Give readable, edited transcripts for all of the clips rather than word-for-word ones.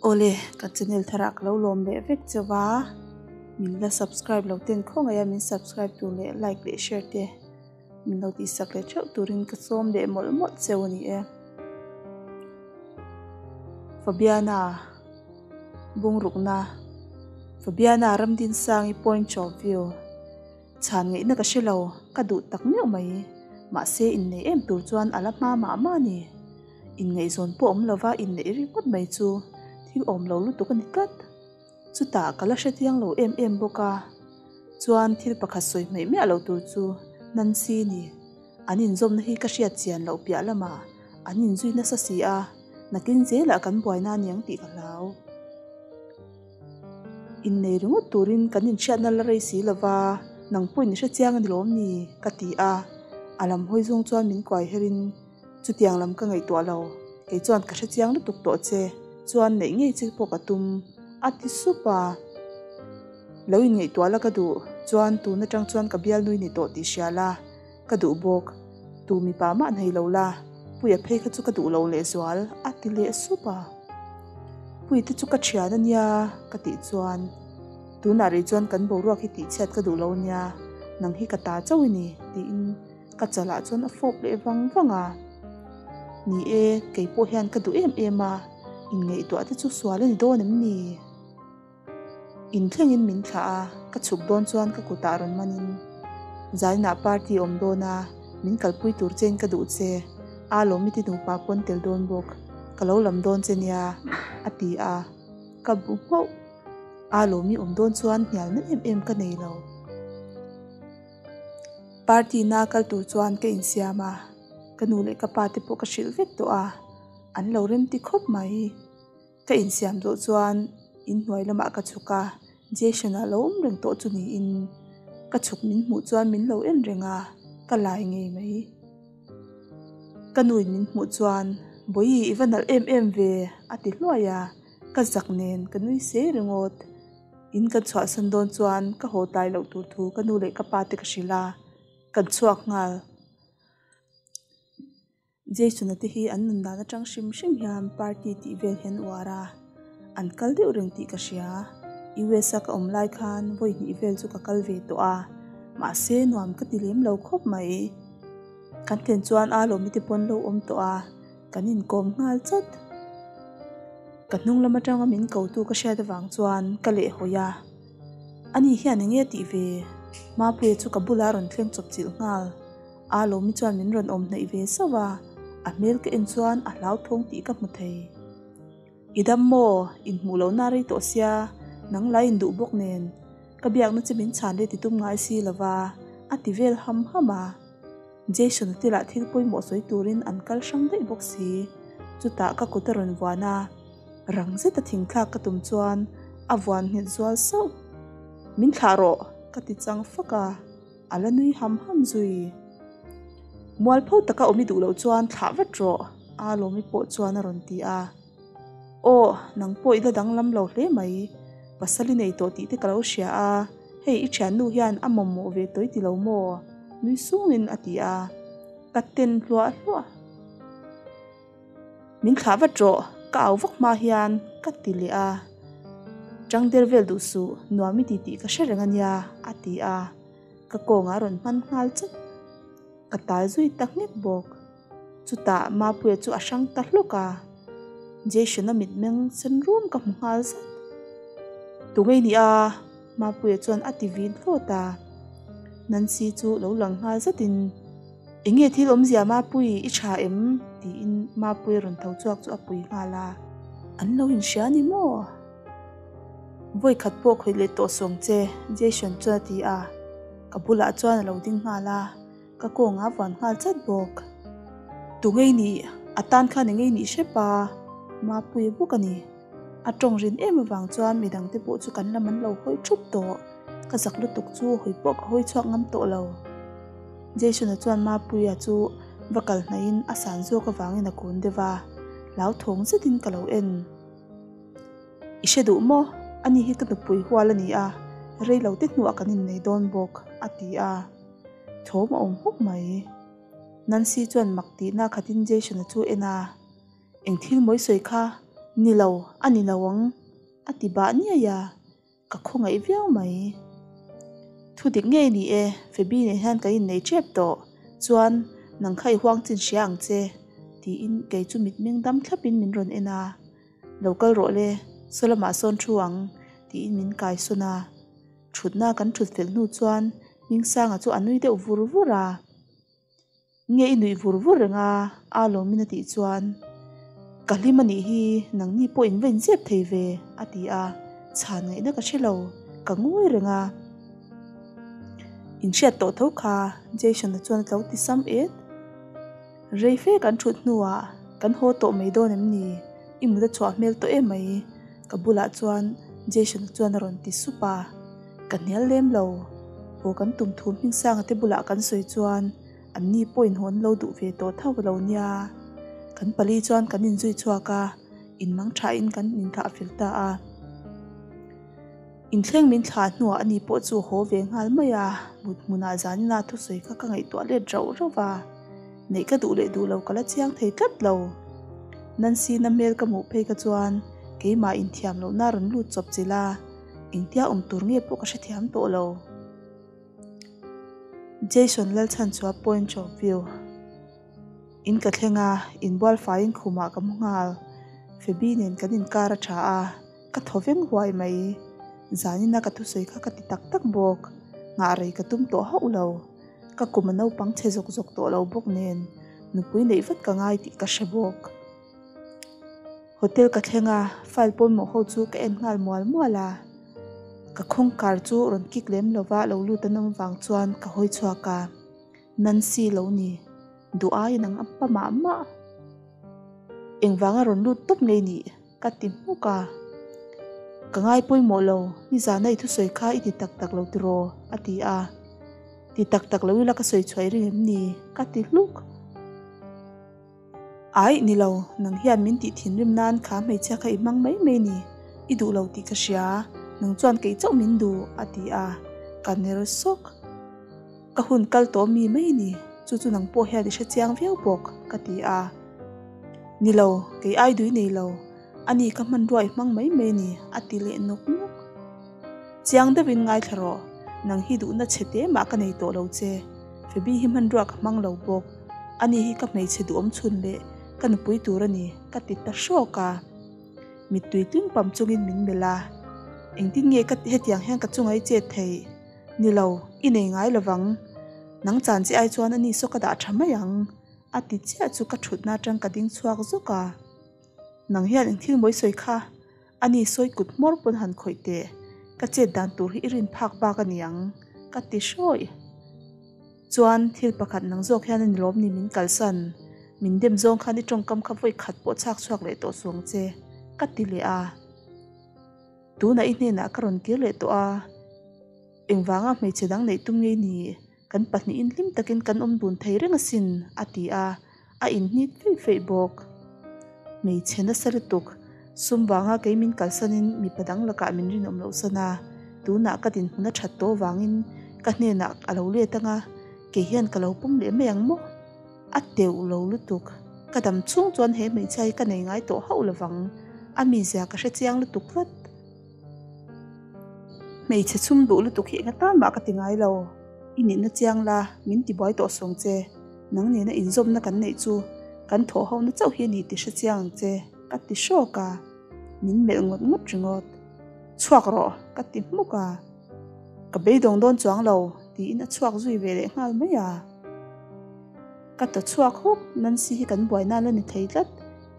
Awle, ka channel tharah ka lo lawm leh vek cheu va, min la subscribe lo ten khawngaih a min subscribe tur leh like leh share te min lo tihsak leh theuh turin ka sawm leh mawlh mawlh cheu a ni e. Fabiana Bungrukna Fabiana Ramdinsangi point of view. Chhan ngaihna ka hre lo, ka duh tak meuh mai. Mahse inneih em tur chuan a la hma mah mah a ni. Inngaihzawn pawh awm lova inneih ringawt mai chu thil awm lo lutuk a ni tlat. Chutah ka la hre chiang lo em em bawk a. Chuan thil pakhat sawi hmeih miah lo tur chu Nancy ni. An inzawmna hi ka hriat chian loh piah lamah an inzui nasa si a, nakin zelah kan buaina a niang tih ka hlau. Innei ringawt turin kan inhriatna la rei si lova, nang pawhin i hre chiang a ni lawm ni? ka ti a, a lam hawi zawng chuan min kuai herin chutiang lam ka ngaihtuah lo, kei chuan ka hre chiang lutuk tawh che, chuan neih ngei che pawh ka tum, a ti sup a. Lo inngaihtuah la ka duh, chuan tun atang chuan ka bialnui ni tawh tih hria la, Ka duh bawk. Tu mipa mah nei lo la, Puia phei kha chu ka duh lo lehzual, a ti leh sup a. Pui te chu ka thian a nia, ka tih chuan, Tunah rih chuan kan boruak hi tihchhiat ka duh lo nia, nang hi ka ta chauh i ni, tiin ka chalah chuan a fawp leh vang vang a. Ni e, kei pawh hian ka duh em em a, inngaihtuah te chu sual a ni dawn em ni? Inthlengin min thlah a, ka chhuk dawn chuan ka kutah rawn manin, Zainah party awm dawn a, min kalpui tur chein ka duh che, a lawmiti nupa pawn tel dawn bawk, ka lo lam dawn che nia, a ti a, ka bu nghauh. A lawmi awm dawn chuan hnialna em em ka nei lo. Party na kal tur chuan ka insiam a, ka nu leh ka pa te pawh ka hrilh vek tawh a, an lo remti khawp mai. Ka insiam zawh chuan inhnuai lamah ka chhuk a, Jason-a lo awm reng tawh chu niin ka chhuk min hmuh chuan min lo en reng a, ka lai ngei mai. Ka nuin min hmuh chuan, Bawihi i va nalh em em ve a ti hluai a, ka zak nen ka nui sei ringawt. In kan chhuahsan dawn chuan ka haw tai loh tur thu ka nu leh ka pa te ka hrilh a, kan chhuak nghal. Jason-a te hi an nun dan atang hrim hrim hian party tih vel hi an uar a, an kal deuh reng tih ka hria. US-a ka awm lai khan vawi hnih vel chu ka kal ve tawh a, mahse nuam ka ti lem lo khawp mai. Kan thlen chuan a lawmi te pawn lo awm tawh a, kan inkawm nghal chat. Ka hnung lam atanga min kotu ka hriat avang chuan ka lehhawi a, ani hian eng nge tih ve? Mapuia chu ka bulah a rawn thleng chawp chilh nghal. A lawmi chuan min rawn awm hnaih ve sauh a, a hmel ka en chuan a hlauthawng tih ka hmu thei. I dam maw? Inhmuh lohna rei tawh sia, nang lai induh bawk nen ka biakna che min chhan leh ti tum ngai si lova, a ti vel ham ham a. Jason-a te lah thil pawimawh sawi turin an kal hrang daih bawk si. Chutah ka kut a rawn vuan a, rang zeta thingthlak ka tum chuan a vuan nghet zual sauh. Min thlah rawh! ka ti chang fak a. A la nui ham ham zui. Mualpho taka awm i duh loh chuan thlah vat rawh, a Lawmi pawh chuan a rawn ti a. Aw, nang pawh i la danglam lo hle mai. Pasal i nei tawh tih te ka lo hria a, hei i thiannu hian a mamawh ve tawh i ti lo maw? Nui sungin a ti a. Ka ten hluah hluah. Min thlah vat rawh, ka au vak hma hian ka ti leh a. Chang der vel duh suh, nuam i ti tih ka hre reng a nia, a ti a. Ka kawngah a rawn hman nghal chat. Ka tal zui ta nghek bawk. Chutah Mapuia chu a hrang ta hlawk a. Jason-a mitmeng sen rum ka hmu nghal zat. Tunge i nih a? Mapuia chuan a ti vin hlawt a. Nancy chu lo lang nghal zatin. Enge thil awmzia Mapui i tha em? tiin Mapui rawn tho chhuak chu a pui nghal a. An lo inhria ni maw? Vawi khat pawh khawih leh tawh sawng che, Jason chuan a ti a. Ka bulah chuan a lo ding nghal a, ka kawngah a vuan nghal chat bawk. Tu ngei nih? A tan khan engei nih hrep a? Mapui bawk a ni. A tawng rin em avang chuan midang te pawh chu kan lam an lo hawi thup tawh. Ka zak lutuk chu hawi pawh ka hawi chhuak ngam tawh lo. Jason-a chuan Mapuia chu va kal hnaihin a san zawk avangin a kun deuh a, hlauthawng zetin ka lo en. I hre duh maw? Ani hi ka nupui hual a ni a, rei lo te hnuah kan innei dawn bawk, a ti a. Thawm a awm hawk mai. Nancy chuan mak tihna khatin Jason-a chu en a. Eng thil mawi sawi kha? Ni lo, a ni lo ang, a ti bah niaih a, ka khawngaih viau mai. Thu dik ngei ni e, Fabi nen hian kan innei tep tawh, chuan nang kha i huang chin hria ang che, tiin kei chu mitmeng dam thlapin min rawn en a. Lo kal rawh le, saw lamah sawn thu ang, tiin min kai sawn a. Thutna kan thut fel hnu chuan Hmingsanga chu a nui deuh vur vur a. Nge i nuih vur vur reng a, a lawmin a tih chuan, Ka hlim a nih hi, nangni pawh in va inzep thei ve, a ti a, chhan ngaihna ka hre lo, ka ngawi reng a. Inhriat tawh tho kha, Jason-a chuan a tlo ti sam et. Rei fe kan thut hnuah kan haw tawh mai dawn em ni? I mut a chhuah hmel tawh em mai, ka bulah chuan Jason-a chuan a rawn ti sup a. Ka hnial lem lo. Haw kan tum thu Hmingsanga te bulah kan sawi chuan an ni pawhin haw an lo duh ve tawh tho lo nia. Kan pali chuan kan inzui chhuak a, inmang thain kan inthlah fel ta a. Inthleng min thlah hnuah ani pawh chu haw ve nghal mai a, mut hmunah zanina thusawi kha ka ngaihtuah let rauh rauh va, neih ka duh leh duh lo ka la chiang thei tlat lo. Nancy na hmel ka hmuh phei kha chuan keimah inthiam lohna rawn lut chawp chilh a, engtia awm tur nge pawh ka hrethiam tawh lo. Jason Lalchhanchua point of view. In ka thleng a, inbual faiin khumah ka mu nghal. Fabi nen kan inkar a tha a, ka thaw veng huai mai. Zanina ka thusawi kha ka ti tak tak bawk. Nghah rei ka tum tawh hauh lo. Ka kum a naupang chhe zawk zawk tawh lo bawk nen, nupui neih vat ka ngai tih ka hre bawk. Hotel ka thleng a, file pawimawh ho chu ka en nghal mual mual a. Ka khawngkar chu rawn kik lem lova lo lut an awm vang chuan ka hawi chhuak a. Nancy lo ni, duh aiin ang a pa mah mah. Engvanga rawn lut tawp ngei nih? ka ti hmuk a. Ka ngai pawimawh lo, nizana i thusawi kha i ti tak tak lo tiraw? a ti a. Ti tak tak lo ila ka sawi chhuah i ring em ni? ka ti hluk. Aih, ni lo, nang hian min tih thinrim nan kha hmeichhia kha i hmang mai mai ni, i duh lo tih ka hria, nang chuan kei chauh min duh, a ti a, ka ner sawk. Ka hun kal tawh mi mai ni, chu chu nang pawh hian i hre chiang viau bawk, ka ti a. Ni lo, kei ai dui nei lo, ani ka hmanrua i hmang mai mai ni, a ti leh nawk nawk. Chiang deuhin ngaithla rawh, nang hi duhna chhe te mah ka nei tawh lo che. Fabi hi hmanrua ka hmang lo bawk, ani hi ka hmeichhe duhawm chhun leh ka nupui tur a ni, ka ti ta hrawk a. Mittui tling pam chungin min melh a, Engtin nge ka hetiang hian ka chunga i chet theih? Ni lo, i nei ngai lovang. Nang chan che ai chuan ani saw ka dah tha mai ang, a ti chiah chu ka thutna atang ka ding chhuak zawk a. Nang hian eng thil mawi sawi kha? A ni sawi kut hmawr pawn han khawih teh, ka chet dan tur hi i rin phak bak a ni ang, ka ti hrawih. Chuan thil pakhat nang zawk hian a ni lawm ni min kalsan, min dem zawng khan i tawngkam kha vawi khat pawh chhak chhuak leh tawh suang che, ka ti leh a. Tunah i hnenah ka rawn kir leh tawh a, engvanga hmeichhe dang neih tum ngei ni? Kan pahnihin hlim takin kan awm dun thei reng asin, a ti a, a inhnit feih feih bawk. Hmeichhe nasa lutuk, sum vanga kei min kalsanin mipa dang lakah min rinawm loh san a, tunah ka dinhmun a that tawh vangin ka hnenah a lo let ang a, kei hian ka lo pawm leh mai ang maw? A teuh lo lutuk. Ka dam chhung chuan he hmeichhia hi ka nei ngai tawh hauh lovang, a mizia ka hrechiang lutuk tlat. Hmeichhe chhum duh lutuk hi enga tan mah ka ti ngai lo. I nihna chiang la, min ti buai tawh sawng che. Nang nena inzawmna kan neih chu kan thawh hona chauh hi a ni tih hre chiang ang che, ka ti hrawk a. Min melh ngawt ngawt ringawt. Chhuak rawh, ka ti hmuk a. Ka beidawng dawn chuang lo, tiin a chhuak zui ve leh nghal mai a. Ka ta chhuak hawk, Nancy hi kan buai nan a ni thei tlat,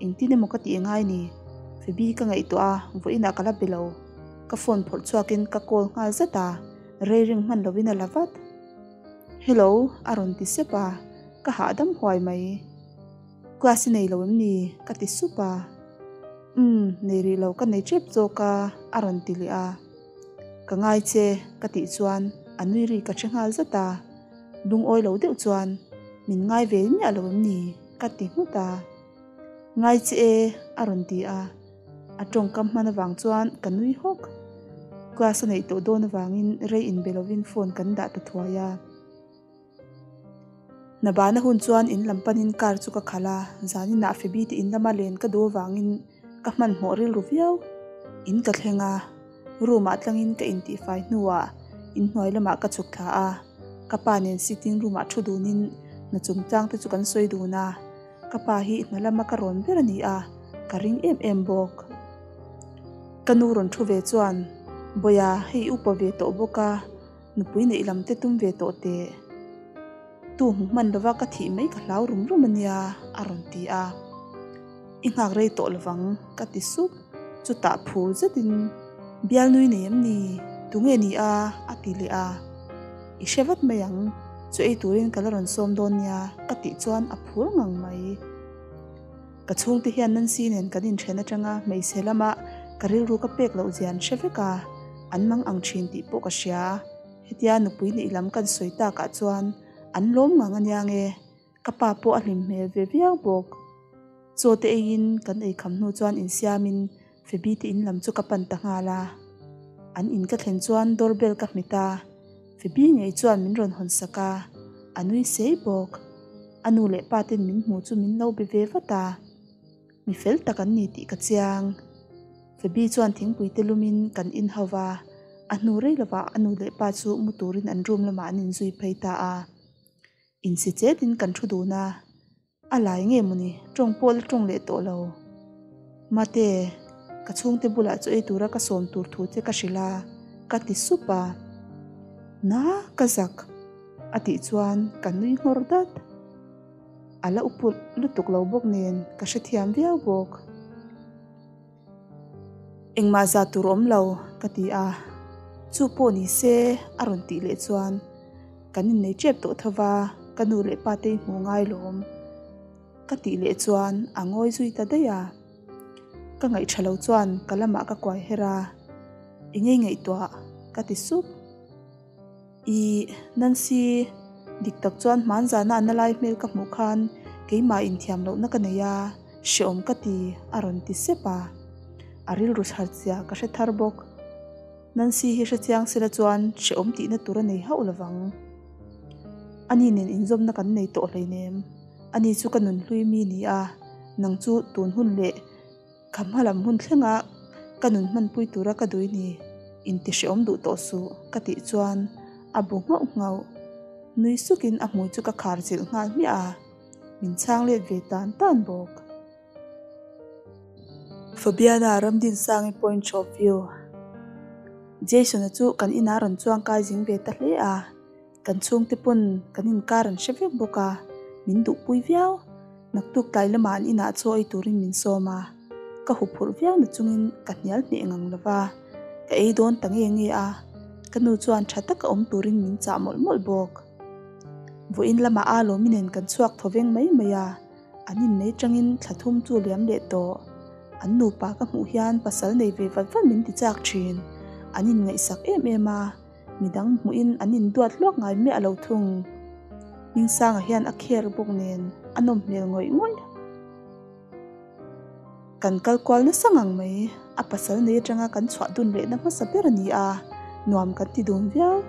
engtin emaw ka tih ngai ni? Phoebe ka ngaihtuah a, vawiinah ka la be lo. Ka phone phawrh chhuakin ka call nghal zat a, rei ring hman lovin a la vat. Hello, a rawn ti sep a, ka hahdam huai mai. Class i nei lo em ni? ka ti sup a. Umm, nei rih lo, ka nei tep zawk a, a rawn ti leh a. Ka ngai che, ka tih chuan a nui ri ka hre nghal zat a. Lungawi lo deuh chuan, Min ngai ve miah lo em ni? ka ti nghut a. Ngai che e, a rawn ti a. A tawngkam hman avang chuan ka nui hawk. Class a neih tawh dawn avangin rei inbe lovin phone kan dah ta thuai a. Hna bana hun chuan in lam panin car chu ka khalh a, zaninah Phoebe te in lama len ka duh avangin. Ka hmanhmawh rilru viau. In ka thleng a, room ah tlangin ka intihfai hnuah inhnuai lamah ka chhuk thla a, ka pa nen sitting room ah thu dunin hna chungchang te chu kan sawi dun a, ka pa hi hna lama ka rawn ber a ni a, ka ring em em bawk. Ka nu rawn thu ve chuan, Bawia, hei i upa ve tawh bawk a, nupui neih lam te tum ve tawh teh. Tu hmu hman lova ka thih mai ka hlau rum rum a nia, a rawn ti a. I nghak rei tawh lovang, ka ti sup. Chutah phur zetin, Bialnui nei em ni? Tunge ni a? a ti leh a. I hre vat mai ang, chu ei turin ka la rawn sawm dawn nia, ka tih chuan a phur ngang mai. Ka chhungte hian Nancy nen kan inthen atanga hmeichhe lama ka rilru ka pek loh zia an hre vek a, an mang ang thin tih pawh ka hria. Hetia nupui neih lam kan sawi takah chuan an lawm ngang ania nge, ka pa pawh a hlim hmel ve viau bawk. Chaw te eiin kan ei kham hnu chuan insiamin Phoebe te in lam chu ka pan ta nghal a. An in ka thlen chuan door bell ka hmet a, Phoebe ngei chuan min rawn hawn sak a, a nui sei bawk. A nu leh pa ten min hmu chu min lo be ve vat a. Mi fel tak an ni tih ka chiang. Phoebe chuan thingpui te lumin kan in ho va, a hnu rei lovah a nu leh pa chu mu turin an room lamah an inzui phei ta a. Insi chetin kan thu dun a, a lai nge mawni tawng pawh la tawng leh tawh lo. Mate, ka chhungte bulah chu ei tura ka sawm tur thu che ka hrilh a, ka ti sup a. Na, ka zak, a tih chuan ka nui nghawr dat. A la uput lutuk lo bawk nen ka hrethiam viau bawk. Engmah zah tur awm lo ka ti a, chu pawh ni se a rawn tih leh chuan kan innei tep tawh tho va, ka nu leh pa te i hmuh ngai lawm ka tih leh chuan a ngawi zui ta daih a. Ka ngaih tha lo chuan ka lamah ka kuai her a, I ngei ngaihtuah ka ti sup. I Nancy, dik tak chuan hmanzana a na lai hmel ka hmuh khan keimah inthiam lohna ka nei a, hreawm ka ti a rawn ti sep a. A rilru thar zia ka hre thar bawk. Nancy hi hrechiang sela chuan hreawm tihna tur a nei hauh lovang. Ani nen inzawmna kan nei tawh hleinem. Ani chu ka nunhlui mi ni a, nang chu tun hun leh Ka hma lam hun thlenga ka nun hmanpui tura ka dui ni, inti hreawm duh tawh suh ka tih chuan a bu nghauh nghauh. Nui sukin a hmui chu ka khar chilh nghal hmiah a, min chhang let ve tan tan bawk. Fabiana Ramdinsangi point of view. Jason-a chu kan inah rawn chuang kai zing ve ta hle a. Kan chhungte pawn kan inkar an hre vek bawk a, min duhpui viau. Naktuk tlai lamah an inah chaw ei turin min sawm a, ka huphurh viau na chungin ka hnial hneh ngang lo va, ka ei dawn ta nge nge a, ka nu chuan tha taka awm turin min chah mawlh mawlh bawk. Vawiin lamah a lawmi nen kan chhuak thaw veng mai mai a, an innei tangin thla thum chu liam leh tawh. An nupa ka hmuh hian pasal nei ve vat vat min ti chak thin, an inngaihsak em em a. Midang hmuhin an induat hluak ngai miah lo thung. Hmingsanga hian a kher bawk nen a nawm hmel ngawih ngawih. Kan kal kual nasa ngang mai, a pasal nei atanga kan chhuah dun lehna hmasa ber a ni a, nuam kan ti dun viau.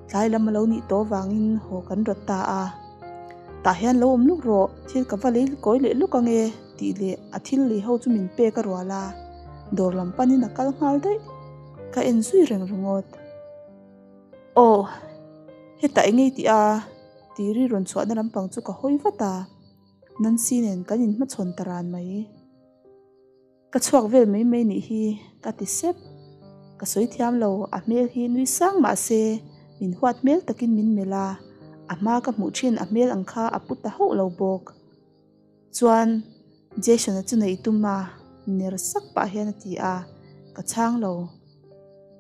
Tlai lam a lo nih tawh avangin haw kan rawt ta a. Tah hian lo awm luk rawh, thil ka va lei kawi leh luk ange tih leh a thil lei ho chu min pek a rual a, dawr lam panin a kal nghal daih. Ka en zui reng ringawt. Aw, hetah eng ei tih a? tih ri rawn chhuahna lampang chu ka hawi vat a, Nancy nen kan inhmachhawn ta ran mai. Ka chhuak vel mai mai nih hi ka ti sep. Ka sawi thiam lo, a hmel hi nui sang mah se min huat hmel takin min melh a, a hma ka hmuh thin a hmel ang kha a pu ta hauh lo bawk. Chuan Jason-a chu neih tum a, ner sak pah hian a ti a, ka chhang lo.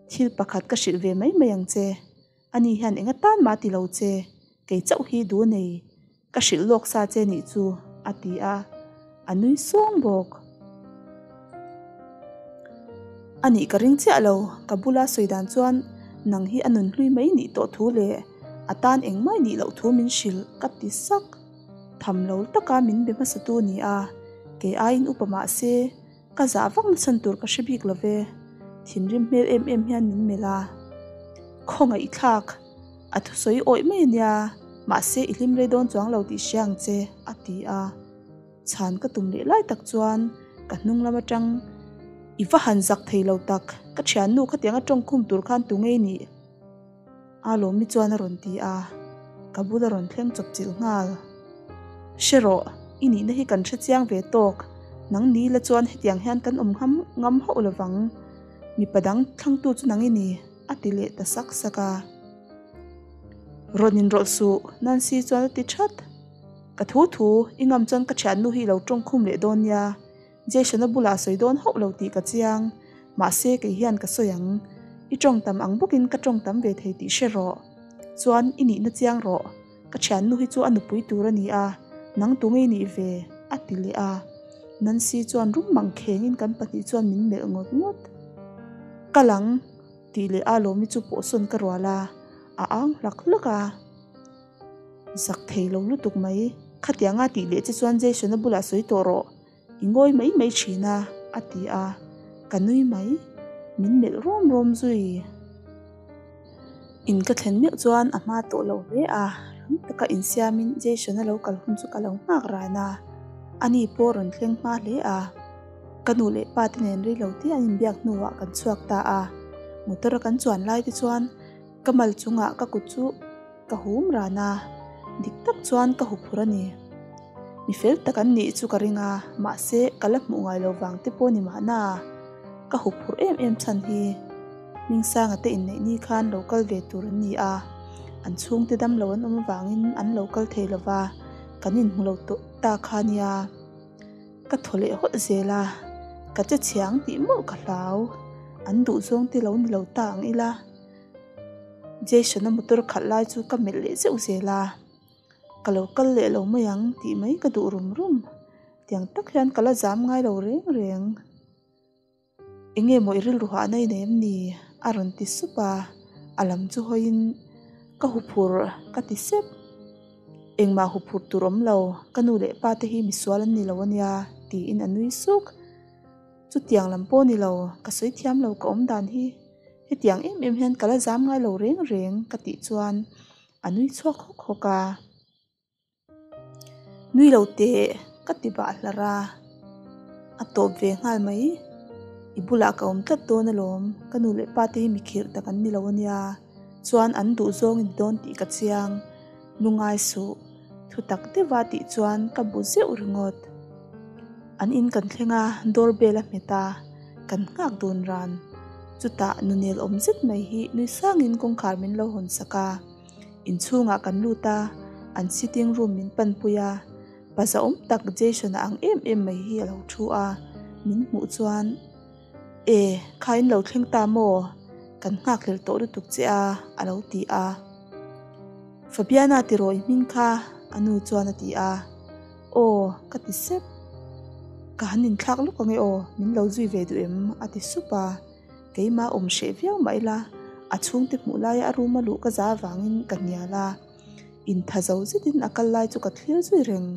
Thil pakhat ka hrilh ve mai mai ang che, ani hian eng atan mah ti lo che, kei chauh hi duh nei, ka hrilh lawk sa che nih chu, a ti a, a nui sawng bawk. A nih ka ring chiah lo, ka bula sawi dan chuan nang hi a nun hlui mai nih tawh thu leh a tan engmah nih loh thu min hrilh ka ti sak. Tham lo taka min be hmasa tu ni a, kei aiin upa mah se ka zah vak na chhan tur ka hre bik lo ve, thinrim hmel em em hian min melh a. Khawngaih thlak, a thusawi awih mai a nia, mahse i hlim rei dawn chuang lo tih hria ang che, a ti a. Chhan ka tum leh lai tak chuan ka hnung lam atang. I va han zak thei lo tak, ka thiannu khatianga tawngkhum tur khan tu ngei nih? A lawmi chuan a rawn ti a, ka bul a rawn thleng chawp chilh nghal. Hre rawh, i nihna hi kan hre chiang ve tawk, nang ni la chuan hetiang hian kan awm ngam ngam hauh lovang, mipa dang thlangtu chu nang i ni, a ti leh ta sak sak a. Rawn inrawlh suh, Nancy chuan a ti that. Ka thu thu, i ngam chuan ka thiannu hi i lo tawngkhum leh dawn nia, Jason-a bulah sawi dawn hauh lo tih ka chiang, mahse kei hian ka sawi ang. I tawng tam ang bawkin ka tawng tam ve thei tih hre rawh. Chuan i nihna chiang rawh. Ka thiannu hi chu a nupui tur a ni a, nang tu ngei nih ve? a ti leh a. Nancy chuan rum mang khengin kan pahnih chuan min melh ngawt ngawt. Kal ang! tih leh a lawmi chu pawhsawn ka rual a, a ang hlak hlak a. Zak thei lo lutuk mai. Khatianga tih leh che chuan Jason-a bulah sawi tawh rawh. I ngawi mai mai thin a, a ti a, ka nui mai, min melh rawm rawm zui. In ka thlen meuh chuan a hma tawh lo hle a, rang taka insiamin Jason-a lo kal hun chu ka lo nghak ran a, ani pawh rawn thleng hma hle a. Ka nu leh pa te nen rei lo te an inbiak hnuah kan chhuak ta a, motor a kan chuan lai te chuan ka mal chungah ka kut chu Ka hum ran a, dik tak chuan ka huphur a ni. Mi fel tak an nih chu ka ring a, mahse ka la hmuh ngai lo vang te pawh ni mahna. Ka huphur em em chhan hi Hmingsanga te inneih ni khan lo kal ve tur an ni a, an chhungte dam lo an awm avangin an lo kal thei lo va, kan inhmu lo tawh ta kha nia. Ka thaw leh hawlh zel a, ka che chhiang tih mawlh ka hlau. An duhzawng te lo ni lo ta ang ila. Jason-a motor khalh lai chu ka melh leh zeuh zel a, ka lo kal leh lo mai ang tih mai ka duh rum rum. Tiang tak hian ka la zam ngai lo reng reng. Enge maw i rilru hahna i nei em ni? a rawn ti sup a, a lam chu hawiin ka huphur ka ti sep. Engmah huphur tur awm lo, ka nu leh pa te hi misual an ni lo ania tiin a nui suk. Chutiang lam pawh ni lo, ka sawi thiam lo ka awm dan hi. Hetiang em em hian ka la zam ngai lo reng reng ka tih chuan a nui chhuak hawk hawk a. Nui lo teh ka ti bah hlar a, a tawp ve nghal mai. I bulah ka awm tlat dawn alawm, ka nu leh pa te hi mi khirh tak an ni lo ania, chuan an duh zawng i ni dawn tih ka chiang. Lungai suh, thu tak deuha tih chuan ka bu zeuh ringawt. An in kan thleng a, door bell a hmet a, kan nghak dun ran. Chutah nunel awm zet mai hi nui sangin kawngkhar min lo hawn sak a. Inchhungah kan lut a, an sitting room min panpui a, pa zahawm tak Jason-a ang em em mai hi a lo thu a, min hmuh chuan, E, kha in lo thleng ta maw? Kan nghakhlel tawh lutuk che a, a lo ti a. Fabiana tiraw i hming kha? A nu chuan a ti a. Aw, ka ti sep. Ka han inthlak lawk ang e aw, min lo zui ve duh em? a ti sup a. Keimah awm hreh viau mah ila, a chhungte hmuh laia a room a luh ka za avangin ka hnial a. Intha zo zetin a kal lai chu ka thlir zui reng.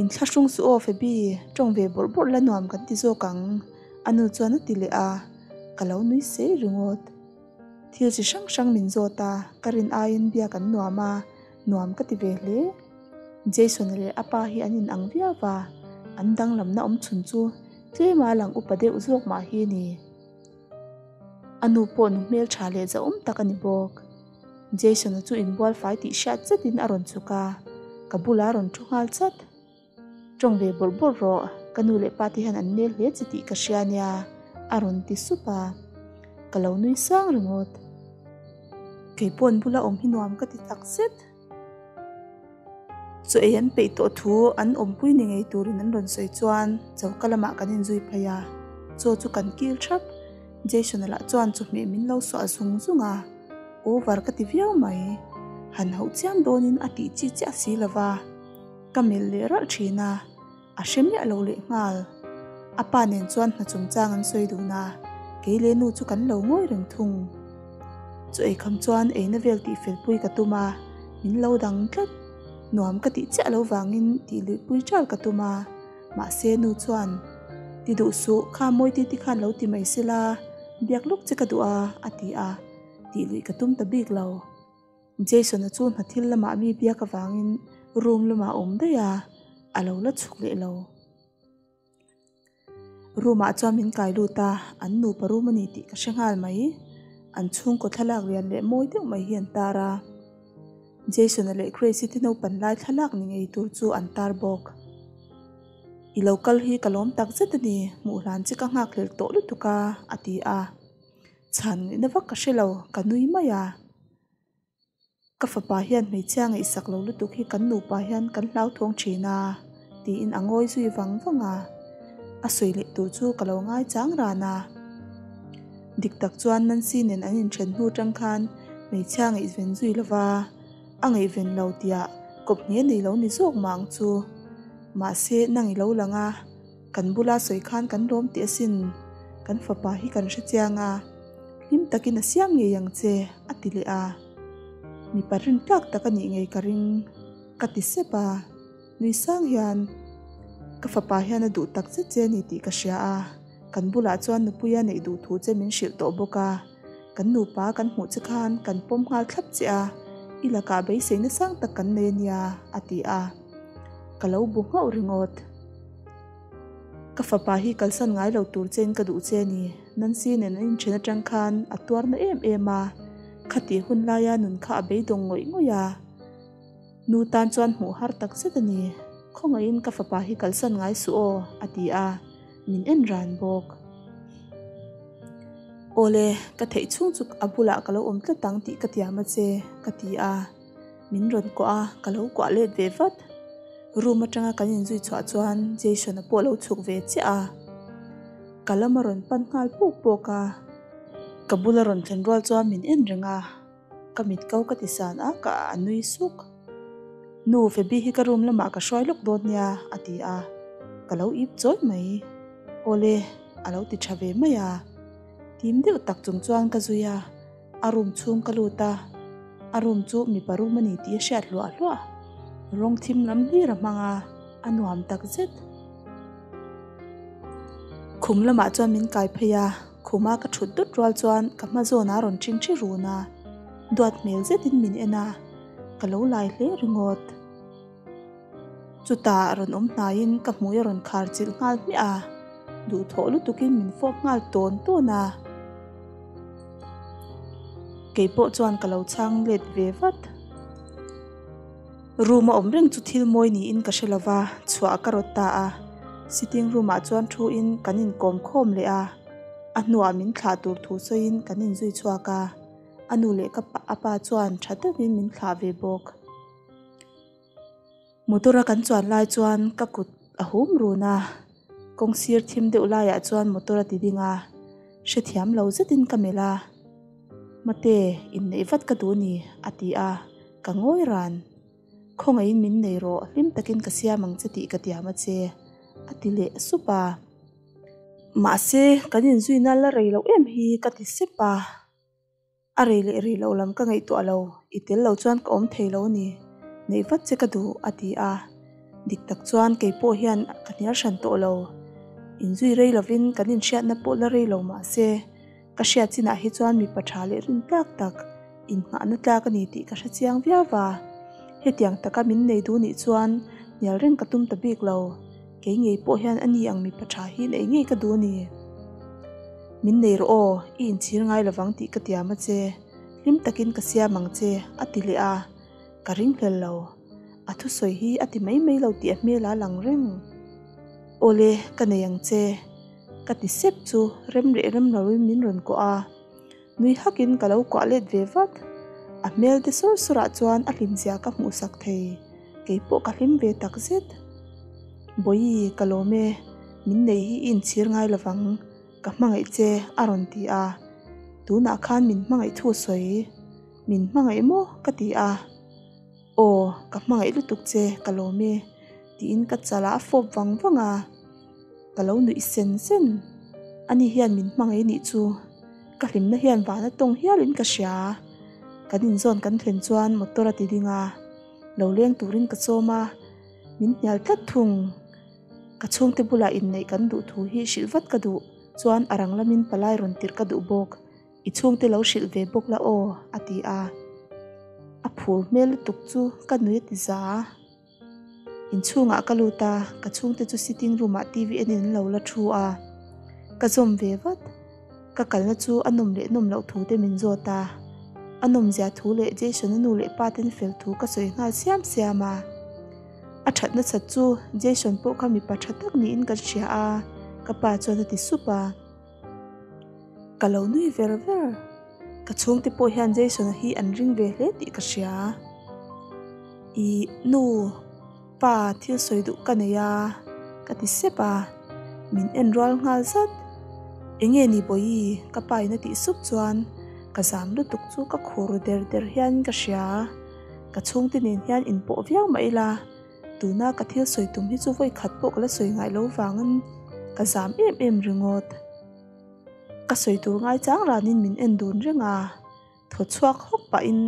Inthlahrung suh aw Fabi, tawng ve bawrh bawrh la nuam kan ti zawk ang, a nu chuan a ti leh a, ka lo nui sei ringawt. Thil chi hrang hrang min zawt a, ka rin aiin biak an nuam a, nuam ka ti ve hle. Jason leh a pa hi an inang viau va, an danglamna awm chhun chu tlema lang upa deuh zawk mah hi a ni. A nu pawh nu hmeltha leh zahawm tak a ni bawk. Jason-a chu inbual fai tih hriat zetin a rawn chhuk a, ka bulah a rawn thu nghal chat. Tawng ve bawrh bawrh rawh, ka nu leh pa te hian an nel hle che tih ka hria nia, a rawn ti sup a. Ka lo nui sang ringawt. Kei paw'n bula awm hi nuam ka ti tak zet. Chaw ei an peih tawh thu an awmpui ni ngei turin an rawn sawi chuan choka lamah kan inzui phei a, chaw chu kan kil thap. Jason-a lah chuan chawhmeh min lo suah zung zung a, over ka ti viau mai. Han hauh chiam dawnin a tih chi chiah si lo va, ka melh leh ralh thin a. A hre miah lo leh nghal. A pa nen chuan hna chungchang an sawi dun a, kei leh nu chu kan lo ngawi reng thung. Chu eikham chuan eina vel tih felpui ka tum a, min lo dang tlat. Nuam ka tih chiah lo vangin tih luihpui ṭal ka tum a, mahse nu chuan, Ti duh suh, kha mawi ti ti khan lo ti mai sela, biak lawk che ka duh a, a ti a, tih luih ka tum ta bik lo. Jason-a chu hna thil lamah mi biak avangin room lamah a awm daih a, a lo la chhuk leh lo. Room ah chuan min kai lut a, an nupa room a ni tih ka hre nghal mai. An chhungkaw thlalak lian leh mawi deuh mai hi an tar a. Jason-a leh Grace-i te naupan lai thlalak ni ngei tur chu an tar bawk. I lo kal hi ka lawm tak zet a ni, hmuh hlan che ka nghakhlel tawh lutuk a, a ti a. Chhan ngaihna vak ka hre lo, ka nui mai a. Ka fapa hian hmeichhia ngaihsak lo lutuk hi kan nupa hian kan hlauthawng thin a, tiin a ngawi zui vang vang a. A sawi leh tur chu ka lo ngai chang ran a. Dik tak chuan Nancy nen an inthen hnu tang khan hmeichhia ngaihven zui lova a ngaihven lo tiah kawp nge nei lo ni zawk mah ang chu. Mahse nang i lo lang a, kan bula sawi khan kan lawm tih asin, kan fapa hi kan hre chiang a, hlim takin a siam ngei ang che a ti leh a. Mipa rin tlak tak a nih ngei ka ring ka ti sep a. Nui sang hian ka fapa hian a duh tak zet che a ni tih ka hria a, kan bulah chuan nupuia neih duh thu che min hrilh tawh bawk a, kan nupa kan hmuh che khan kan pawm nghal thlap che a, i lakah beisei nasang tak kan nei a nia a ti a, ka lo bu nghauh ringawt. Ka fapa hi kalsan ngai lo tur chein ka duh che a ni, Nancy nen an inthen atang khan a tuar na em em a, khatih hun laia nun kha a beidawng ngawih ngawih a. Nu tan chuan hmuh har tak zet a ni. Khawngaihin ka fapa hi kalsan ngai suh aw, a ti a, min en ran bawk. Awle, ka theih chhung chu a bulah ka lo awm tlat ang tih ka tiam a che, ka ti a. Min rawn kuah a, ka lo kuah let ve vat. Room atanga kan inzui chhuah chuan Jason-a pawh a lo chhuk ve chiah a. Ka lam a rawn pan nghal pawk pawk a. Ka bula rawn thlen rual chuan min en reng a. Ka mit ko ka ti san a, ka a nui suk. Nu, Fabi hi ka room lamah ka hruai lawk dawn nia, a ti a. Ka lo ip chawi mai. Awle, a lo ti tha ve mai a. Tim deuh tak chung chuan ka zui a, a room chhung ka lut a. A room chu mipa room a ni tih a hriat hluah hluah. Rawng thim lam hlir a hmang a, a nuam tak zet. Khum lamah chuan min kai phei a. Khuma ka thut dut rual chuan ka hma zawnah a rawn ṭhing ṭhi run a, duat hmel zetin min en a, ka lo lai hle ringawt. Chutah rawn awm hnaiin ka hmui a rawn khar chilh nghal hmiah a, duhthawh lutukin min fawp nghal tawn tawn a. Kei pawh chuan ka lo chhang let ve vat. Room a awm reng chu thil mawi niin ka hre lova, chhuah ka rawt ta a. Sitting room ah chuan thu in kan inkawm khawm leh a, a hnuah min thlah tur thu sawiin kan inzui chhuak a, a nu leh ka a pa chuan tha deuhin min thlah ve bawk. Motor a kan chuan lai chuan ka kut a hum run a, kawng sir thim deuh laiah chuan motor a ti ding a, hrethiam lo zetin ka melh a, Mate, inneih vat ka duh ni, a ti a. Ka ngawi ran. Khawngaihin min nei rawh, hlim takin ka siam ang che tih ka tiam a che, a ti leh sup a. Mahse, kan inzuina la rei loh em hi ka ti sep a. A rei leh rei loh lam ka ngaihtuah lo, i tel lo chuan ka awm thei lo a ni, neih vat che ka duh, a ti a. Dik tak chuan kei pawh hian ka hnial hran tawh lo. Inzui rei lovin kan inhriatna pawh la rei lo mahse, Ka hriat chinah hi chuan mipa tha leh rin tlak tak, innghahna tlak a ni tih ka hre chiang viau va. Hetiang taka min nei duh nih chuan hnial reng ka tum ta bik lo. Kei ngei pawh hian a ni ang mipa tha hi neih ngei ka duh a ni. Min nei rawh aw, i inchhir ngai lovang tih ka tiam a che. Hlim takin ka siam ang che, a ti leh a. Ka ringhlel lo. A thusawi hi a ti mai mai lo tih a hmel a lang reng. Awle, ka nei ang che. Ka ti sep chu rem leh rem loin min rawn kuah a, nui hakin ka lo kuah let ve vat. A hmel te sawr sawrah chuan a hlimzia ka hmuhsak thei, kei pawh ka hlim ve tak zet. Bawihi, ka lawm e, min nei hi i inchhir ngai lovang, ka hmangaih che a rawn ti a, tunah khan min hmangaih thu sawi, min hmangaih maw ka ti a. Aw, ka hmangaih lutuk che, ka lawm e, tiin ka chalah a fawp vang vang a. Ka lo nuih sen sen. Ani hian min hmangaih nih chu ka hlimna hian vana tawng hialin ka hria. Kan inzawn kan thlen chuan motor a ti ding a, lo leng turin ka chawm a, min hnial tlat thung. Ka chhungte bulah inneih kan duh thu hi hrilh vat ka duh chuan a rang lamin palai rawn tirh ka duh bawk. I chhungte lo hrilh ve bawk la aw, a ti a. A phur hmel lutuk chu ka nui a ti za. Inchhungah ka lut a, ka chhungte chu sitting room ah TV enin an lo la thu a. Ka zawm ve vat. Ka kalna chu a nawm leh nawm loh thu te min zawt a. A nawmzia thu leh Jason-a nu leh pa ten fel thu ka sawi nghal siam siam a. A that nasat chu Jason pawh kha mipa tha tak niin kan hria a, ka pa chuan a ti sup a. Ka lo nui ver ver. Ka chhungte pawh hian Jason-a hi an ring ve hle tih ka hria. Ih, nu. Pa, thil sawi duh ka nei a, ka ti sep a, min en rual nghal zat. Enge ni Bawihi? Ka pa in a tih sup chuan ka zam lutuk chu ka khur der der hian ka hria. Ka chhungte nen hian inpawh viau mah ila, tuna ka thil sawi tum hi chu vawi khat pawh ka la sawi ngai lo vangin ka zam em em ringawt. Ka sawi tur ngaichang ranin min en dun reng a, thaw chhuak hawk pahin.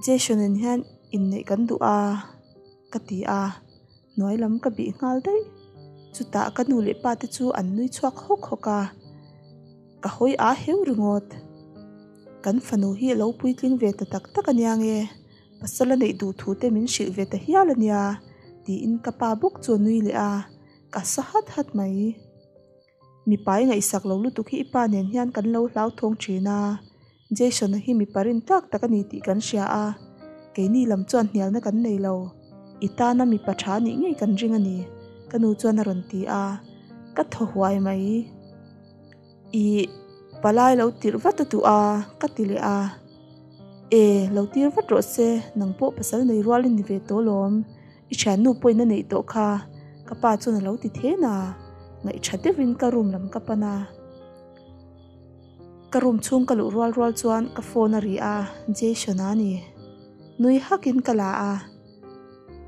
Jason nen hian inneih kan duh a ka ti a, hnuai lam ka bih nghal daih. Chutah ka nu leh pa te chu an nui chhuak hawk hawk a, ka hawi a heu ringawt. Kan fanu hi a lo puitling ve ta tak tak ania nge, pasal a neih duh thu te min hrilh ve ta hial ania tiin ka pa bawk chu a nui leh a, ka sa hat hat mai. Mipa i ngaihsak lo lutuk hi i pa nen hian kan lo hlauthawng thin a, Jason-a hi mipa rin tak tak a ni tih kan hria a, keini lam chuan hnialna kan nei lo. I tana mipa tha nih ngei kan ring a ni, ka nu chuan a rawn ti a, ka thaw huai mai. I palai lo tirh vat a duh a, ka ti leh a. E, lo tir vat rawh se, nang pawh pasal nei rual i ni ve tawh lawm. I thiannu pawhin a neih tawh kha, ka pa chuan a lo ti then a, ngaihṭha deuhin ka room lam ka pan a. Ka room chhung ka luh rual rual chuan ka phone a ri a, Jason-a a ni. Nui hakin ka la a,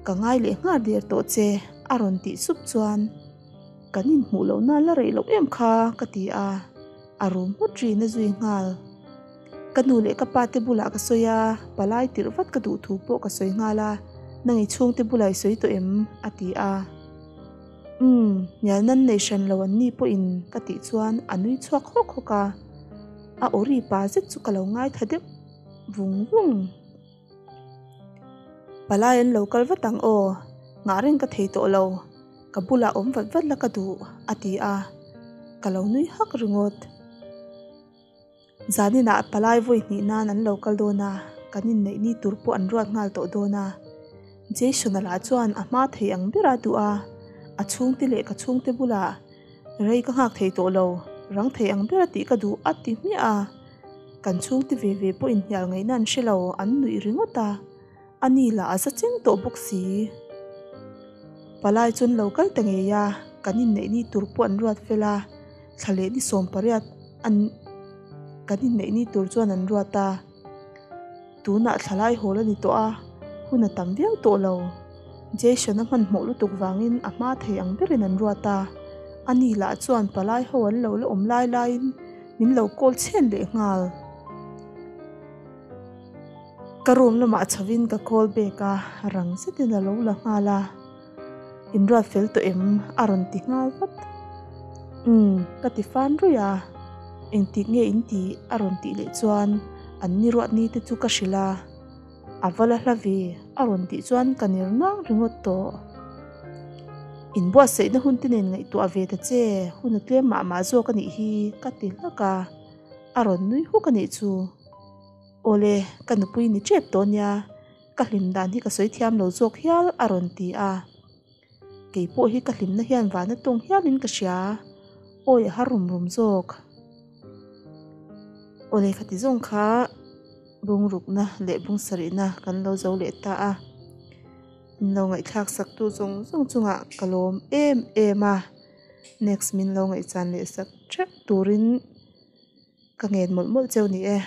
Ka ngai leh nghal der tawh che a rawn tih sup chuan kan inhmuh lohna la rei loh em kha ka ti a, a rum nghut rin a zui nghal. Ka nu leh ka pa te bulah ka sawi a, palai tirh vat ka duh thu pawh ka sawi nghal a, Nang i chhungte bulah i sawi tawh em? a ti a. Umm, hnial nan nei hran lo an ni pawhin ka tih chuan a nui chhuak hawk hawk a, a awri pa zet chu ka lo ngaithla deuh vung vung. Palai an lo kal vat ang aw, nghah reng ka thei tawh lo, ka bulah awm vat vat la ka duh a ti a, ka lo nui hak ringawt. Zaninah palai vawi hnih nan an lo kal dawn a, kan inneih ni tur pawh an ruat nghal tawh dawn a. Jason-a lah chuan a hma thei ang ber a duh a, a chhungte leh ka chhungte bulah rei ka nghak thei tawh lo, rang thei ang ber a tih ka duh a ti hmiah a. Kan chhungte ve ve pawh inhnial ngaihna an hre lo, an nuih ringawt a. A ni lah a za cheng tawh bawk si. Palai chuan lo kal ta ngei a, kan inneih ni tur pawh an ruat fel a, thla leh ni 18 an kan inneih ni tur chuan an ruat a. Tunah thlalai hawl a ni tawh a, hun a tam viau tawh lo. Jason a hmanhmawh lutuk vangin a hma thei ang berin an ruat a, a ni lah chuan palai ho an lo la awm lai laiin min lo call chhen leh nghal. Ka room lamah chhovin ka call back a, rang zetin a lo la nghal a, Inruat fel tawh em? a rawn ti nghal vat. Umm, ka ti fan ruih a, engtik nge in tih? a rawn tih leh chuan an ni ruat ni te chu ka hrilh a, A va la hla ve a rawn tih chuan ka ner nang ringawt tawh. Inbuatsaihna hun te nen ngaihtuah ve ta che, hun a tlem mah mah zawk a nih hi ka ti hlak a, a rawn nui huk a nih chu. Awle, ka nupui ni tep tawh nia, ka hlim dan hi ka sawi thiam lo zawk hial a rawn ti a. Kei pawh hi ka hlimna hian vana tawng hialin ka hria, awi a har rum rum zawk. Awle khati zawng kha bungrukna leh bungsarihna kan lo zo leh ta a, min lo ngaihthlak sak tu zawng zawng chungah ka lawm em em a, next min lo ngaihchan leh sak teuh turin. Ka ngen mawlh mawlh cheu ni e.